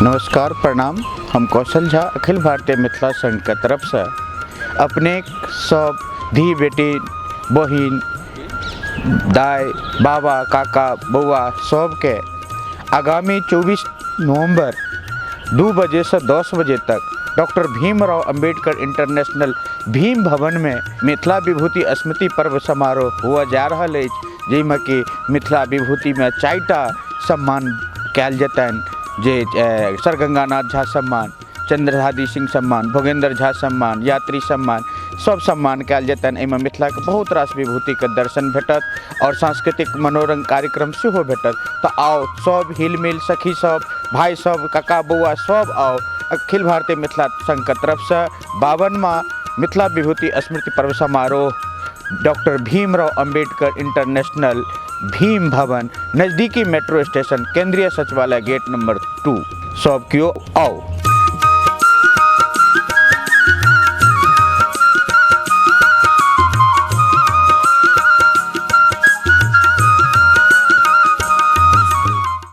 नमस्कार प्रणाम। हम कौशल झा अखिल भारतीय मिथिला संघ के तरफ से अपने सब धी बेटी बहिन दाई बाबा काका बौआ सबके आगामी 24 नवंबर 2 बजे से 10 बजे तक डॉक्टर भीमराव अंबेडकर इंटरनेशनल भीम भवन में मिथिला विभूति स्मृति पर्व समारोह हुआ जा रहा अछि, जाहिमे कि मिथिला विभूति में 4टा सम्मान कयल जेतनि, जे सर गंगानाथ झा सम्मान, चंद्रधारी सिंह सम्मान, भोगेंद्र झा सम्मान, यात्री सम्मान, सब सम्मान कयल जेतनि। एहिमे मिथिलाके बहुत रास विभूतिके दर्शन भेटत और सांस्कृतिक मनोरंजन कार्यक्रम सेहो भेटत। तऽ आउ सब हिलमिल सखी सब भाई सब काका बौआ सब आउ। अखिल भारतीय मिथिला संघके तरफसँ 52वां मिथिला विभूति स्मृति पर्व समारोह डॉक्टर भीमराव अंबेडकर इंटरनेशनल भीम भवन, नज़दीकी मेट्रो स्टेशन, केंद्रीय सचिवालय गेट नंबर 2। सब केओ आउ।